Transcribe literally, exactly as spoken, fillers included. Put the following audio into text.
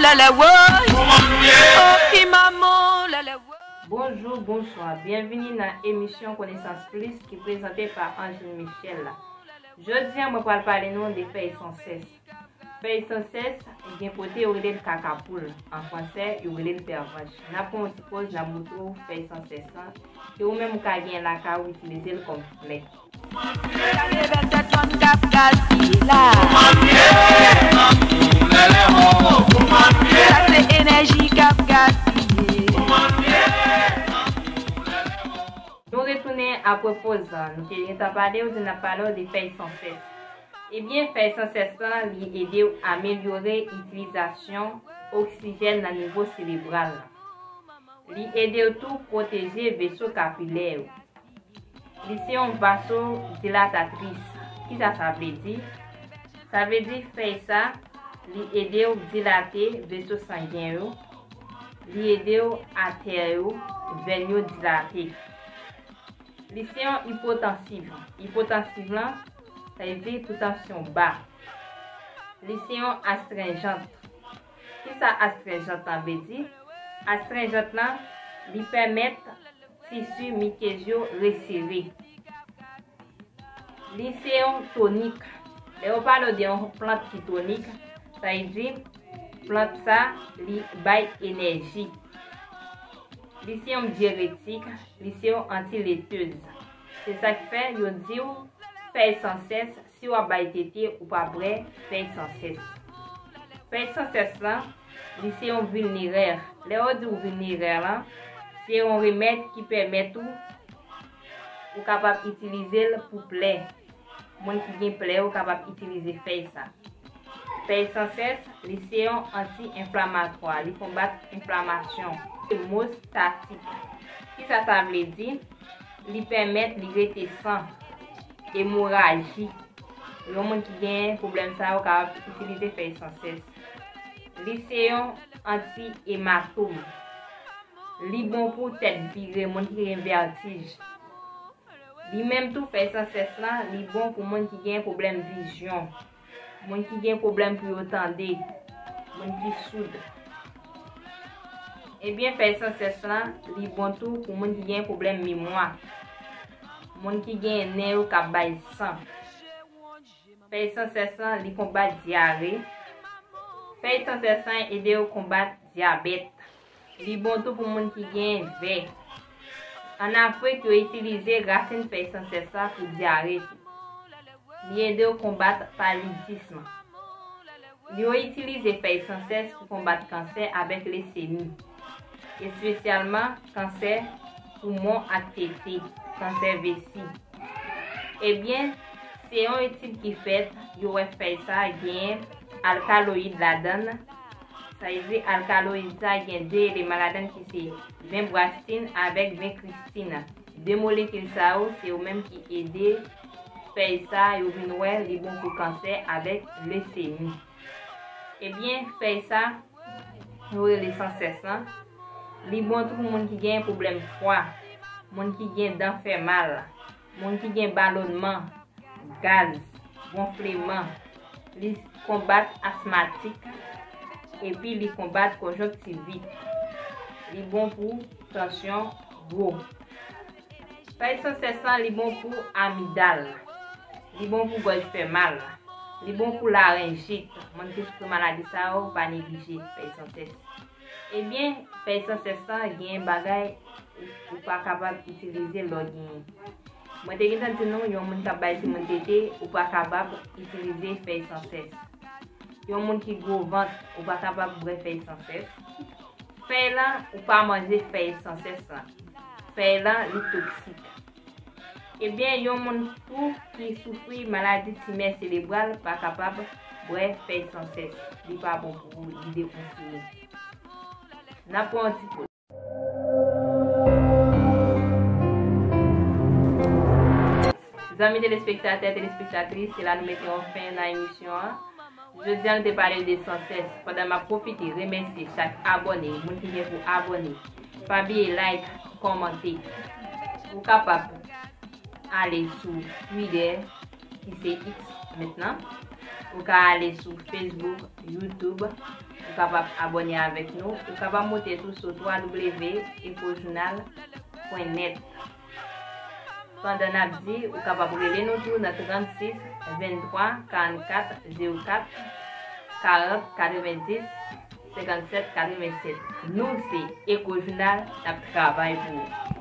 Lè woy, oh, ki manman, lè, lè woy. Bonjou, bonswa. Byenvini nan emisyon Konesans Plis ki prezante pa Angeline Michel la. Jodi a, mwen pral pale nou de fèy sansès. Fèy sansès, gen kote yo rele l kaka poul. An fransè, yo rele l pèvanch. N ap pran yon ti poz, n ap montre w fèy sansès lan, ke ou menm ou ka gen lakay ou, itilize l kòm flè. Gade bèl tèt fanm k ap gaspiye la. Sa se enèji k ap gaspiye. Nou retounen apre poz lan. Nou te gentan pale, ou di n ap pale w de fèy sansès. Ebyen, fèy sansès lan, li ede w amelyore itilizasyon oksijèn nan nivo selebral la. Li ede w tou pwoteje veso kapilè yo. Li se yon vasodilatatris. Kisa sa vle di? Sa vle di fèy sa, li ede w dilate veso sangen yo, li ede w atè yo, vèn yo dilate. Li se yon ipotansiv. Ipotansiv lan, sa vle di pou tansyon ba. Li se yon astrenjant. Kisa astrenjant lan vle di? Astrenjant lan, li pèmèt tisi mikez yo resere. Li se yon tonik. Lè yo pale w de yon plant ki tonik, sa vle di plant sa, li bay enèji. Li se yon dyeretik, li se yon antiletez. Se sa k fè yo di w fèy sansès, si w ap bay tete, ou pa bwè fèy sansès. Fèy sansès lan, li se yon vilnerè. Lè yo di w vilnerè lan, se yon remèd ki pèmèt ou, ou kapab itilize l pou plè. Moun ki gen plè yo kapab itilize fèy sa. Fèy sansès, li se yon anti-enflamatwa, li konbat enflamasyon. Hemostatik. Kisa sa vle di? Li pèmèt li rete san, emoraji. Yon moun ki gen pwoblèm sa yo kapab itilize fèy sansès. Li se yon anti-ematom. Li bon pou tèt vire, moun ki gen vètij. Li menm tou, fèy sansès lan, li bon pou moun ki gen pwoblèm vizyon, moun ki gen pwoblèm pou yo tande, moun ki soud. Ebyen, fèy sansès lan, li bon tou pou moun ki gen pwoblèm memwa, moun ki gen nen yo k ap bay san. Fèy sansès lan, li konbat dyare. Fèy sansès lan ede yo konbat dyabèt. Li bon tou pou moun ki gen vè. An Afrik, yo itilize rasin fèy sansès la pou dyare tou. Li ede w konbat palidism. Yo itilize fèy sansès pou konbat kansè avèk lesemi, espesyalman kansè poumon ak tete, kansè vesi. Ebyen, se yon etid ki fèt, yo wè fèy sa genyen alkaloyid ladan l. Sa vle di alkaloyid sa gen de eleman ladan l ki se vinbrastin avèk vinkristin. De molekil sa yo, se yo menm ki ede fèy sa yo vin wè li bon pou kansè avèk lesemi. Ebyen, fèy sa, nou rele sansès lan, li bon tou pou moun ki gen pwoblèm fwa, moun ki gen dan fè mal, moun ki gen balonman, gaz, gonfleman. Li konbat asmatik, epi li konbat konjonktivit. Li bon pou tansyon wo. Fèy sansès lan, li bon pou amidal. Li bon pou gòj fè mal. Li bon pou larenjit. Moun ki soufri maladi sa yo, pa neglije fèy sansès. Ebyen, fèy sansès lan gen bagay ou, ou pa kapab itilize lè w genyen. Mwen te gentan di nou, yon moun k ap bay timoun tete, ou pa kapab itilize fèy sansès. Yon moun ki gwo vant, ou pa kapab bwè fèy sansès. Fèy lan, ou pa manje fèy sansès lan. Fèy lan, li toksik. Ebyen, yon moun tou ki soufri maladi timè selebral pa kapab bwè fèy sansès. Li pa bon pou ou, li dekonseye. N ap pran yon ti poz. Zanmi telespektatè, telespektatris, se la nou mete yon fen nan emisyon an. Jodi a, nou te pale de sansès. Pandan m ap pwofite remèsye chak abòne, moun ki gen pou abòne. Pa bliye like, kòmante. Ou kapab ale sou Twitter, ki se X mentnan. Ou ka ale sou Facebook, YouTube, Ou kapab abòne avèk nou. Ou kapab moute tou sou w w w ekojounal pwen nèt. Pandan n ap di, ou kapab rele nou tou nan trannsis venntwa karannkat zewo kat karant katrevendis senkannsèt katrevensèt. Nou se Ekojounal, n ap travay pou ou.